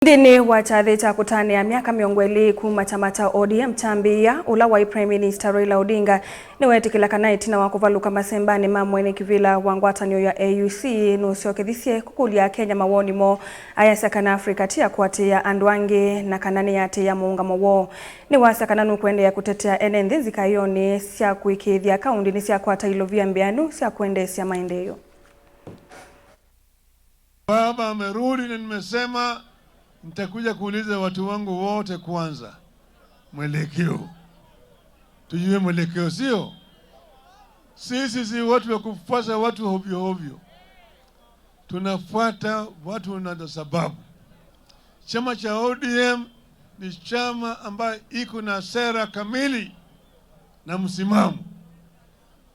Nthini wa kyathi kya kutania myaka miongo ili kuma chama cha ODM kyambiia ula wa Prime Minister Raila Odinga niwetikila kana itina wa kuvaluka masembani ma mwene kivila wa ngwatanio ya AUC nusyokethisye kukulya Kenya mawoni mo ayasya kana Africa ti yakuatia andu angi na kana ni yatia muungamo woo. Niwasya kana nukuendeea kutetea ene nthi nzikayoni sya kuikithya kaundi ni syakwata ilovia mbianu sya kuendeesya maendeeo. Baba amerudi na nimesema nitakuja kuuliza watu wangu wote kwanza mwelekeo, tujue mwelekeo, sio sisi si watu wa kufuata watu hovyo hovyo, tunafuata watu na sababu. Chama cha ODM ni chama ambayo iko na sera kamili na msimamo,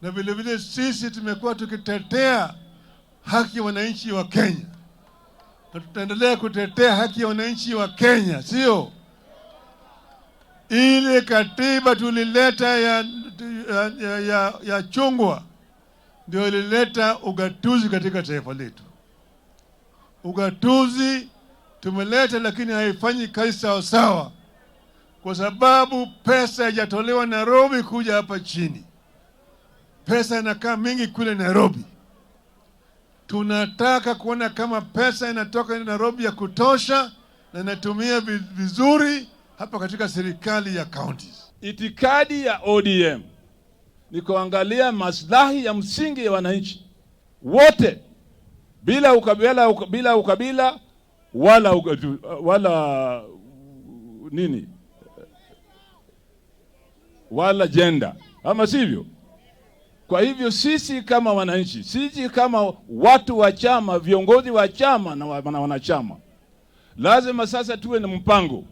na vilevile sisi tumekuwa tukitetea haki ya wananchi wa Kenya na tutaendelea kutetea haki ya wananchi wa Kenya, sio ile katiba tulileta ya chungwa ndio ilileta ugatuzi katika taifa letu. Ugatuzi tumeleta, lakini haifanyi kazi sawasawa, kwa sababu pesa haijatolewa Nairobi kuja hapa chini. Pesa inakaa mingi kule Nairobi. Tunataka kuona kama pesa inatoka Nairobi ya kutosha na inatumia vizuri hapa katika serikali ya counties. Itikadi ya ODM ni kuangalia maslahi ya msingi ya wananchi wote bila ukabila, bila ukabila wala nini wala jenda, ama sivyo? Kwa hivyo sisi kama wananchi, sisi kama watu wa chama, viongozi wa chama na wanachama, lazima sasa tuwe na mpango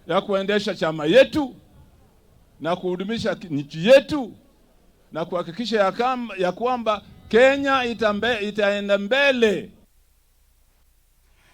ya kuendesha chama yetu na kuhudumisha nchi yetu na kuhakikisha ya kwamba Kenya itaenda mbele.